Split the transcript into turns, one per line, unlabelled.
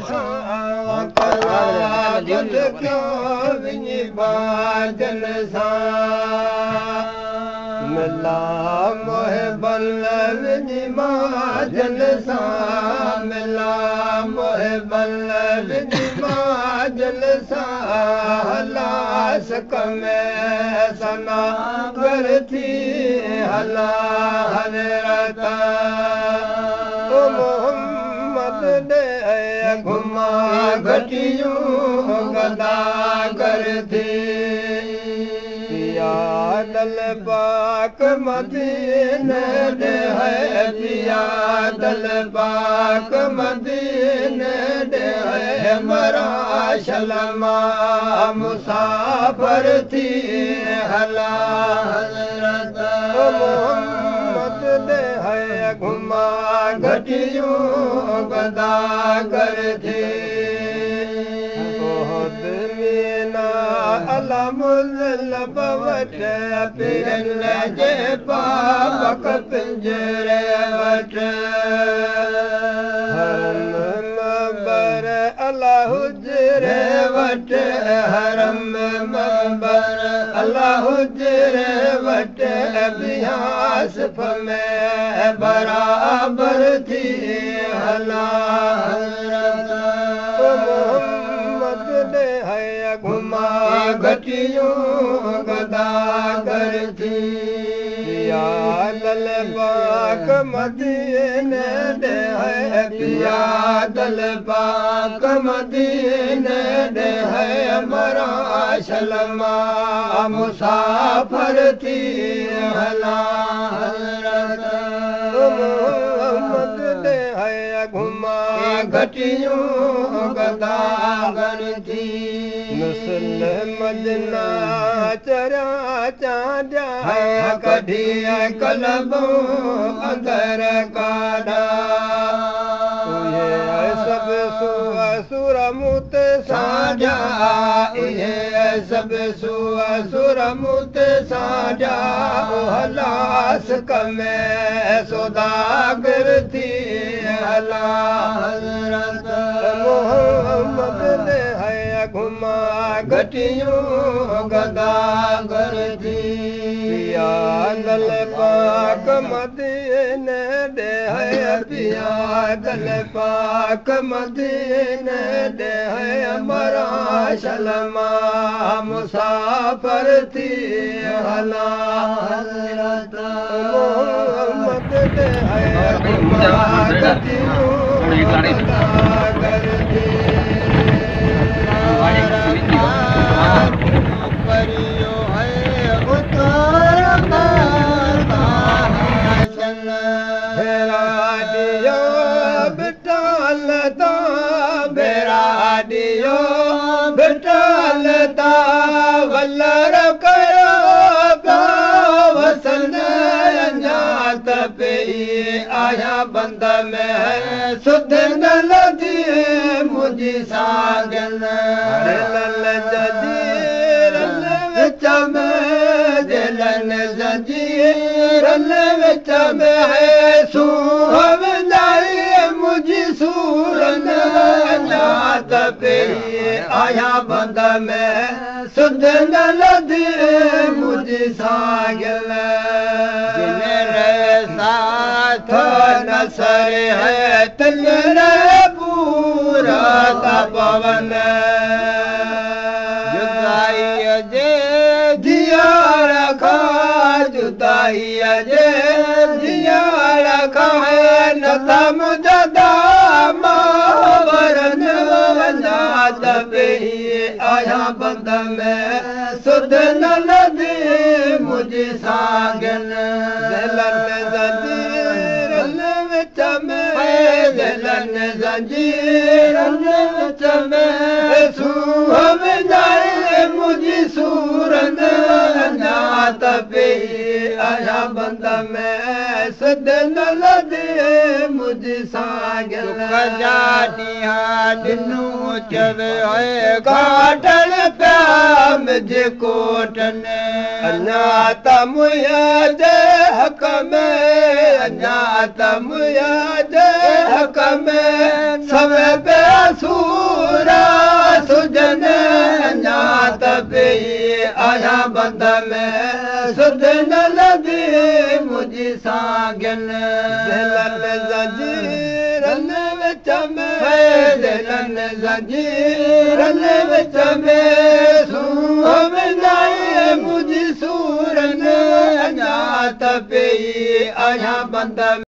सां कला वञी बाजन सां मिला मोहबल वञी माजन सां मिला मोहबल वञी माजन सां हला सक में सना कर थी हला हज़रत ओ मोहम्मद ॾे घुमा घटियूं गदा कर थी पिया दल पाक मदीने ॾे है पिया दल पाक मदीने ॾे है मरा शलमा मुसाफिर थी हला हज़रत मोहम्मद ॾे है घुमा घटियूं गदा कर थी वटि पीरनि जे पापक पिंजरे वटि हरम मंबर अला हुजरे वटि हरम मंबर अला हुजरे वटि बिहास में बराबर थी हला हज़रत मोहम्मद ॾे है घुमा घटियूं गदा कर थी पिया दल पाक मदीने ॾे है पिया दल पाक मदीने ॾे है मरा शलमा मुसाफिर थी हला हज़रत मोहम्मद ॾे है घुमा घटियूं गदा कर थी नस्ल मजना चरा चांडिया कढी कलबो अंदर काढा उहे सभु सुर मूं ते साञा इहे सभु सुर मूं ते साञा हलास में सौदागर थी हला हज़रत मोहम्मद ॾे है घुमा घटियूं गदा कर थी पिया दल पाक मदीने ॾे है पिया दल पाक मदीने ॾे है मरा शलमा मुसाफिर थी हला हज़रत मोहम्मद ॾे है घुमा घटियूं गदा कर थी वलर कयो वसन अञा त पई आहियां बंद में सुध न लधी मुंहिंजी सागन लल जजीरन विच में दिलनि जंजीरन विच में है सूह विञाई मुंहिंजी सूरन अञा त पई आहियां बंद में सुध न लधी मुंहिंजी सागिल जिन रे साथ नसर है तिन रे पूरा पवन जुदाई जे दिया रखा जुदाई जे दिया रखा है नथा मुंहिंजा दामा वरन वञा त पई आहियां बंद में सुध न लधी मुंहिंजी सागन दिलनि ज़ंजीरनि विच में दिलनि ज़ंजीरनि विच में सूह विञाए मुंहिंजी सूरन अञा त पई आहियां बंद में सुध न लधी मुंहिंजी सागन ॾिनो चवे काटण पिया मुंहिंजे कोटनि अञा त मुंहिंजे हक़ में अञा त मुंहिंजे हक़ में सवे पिया सूर ۾ سڌ نه لڌي منهنجي سانگن.
دلن زنجيرن وچ ۾،
دلن زنجيرن وچ ۾ سونهن وڃائي منهنجي سورن. اڃا ته پئي آهيان بند.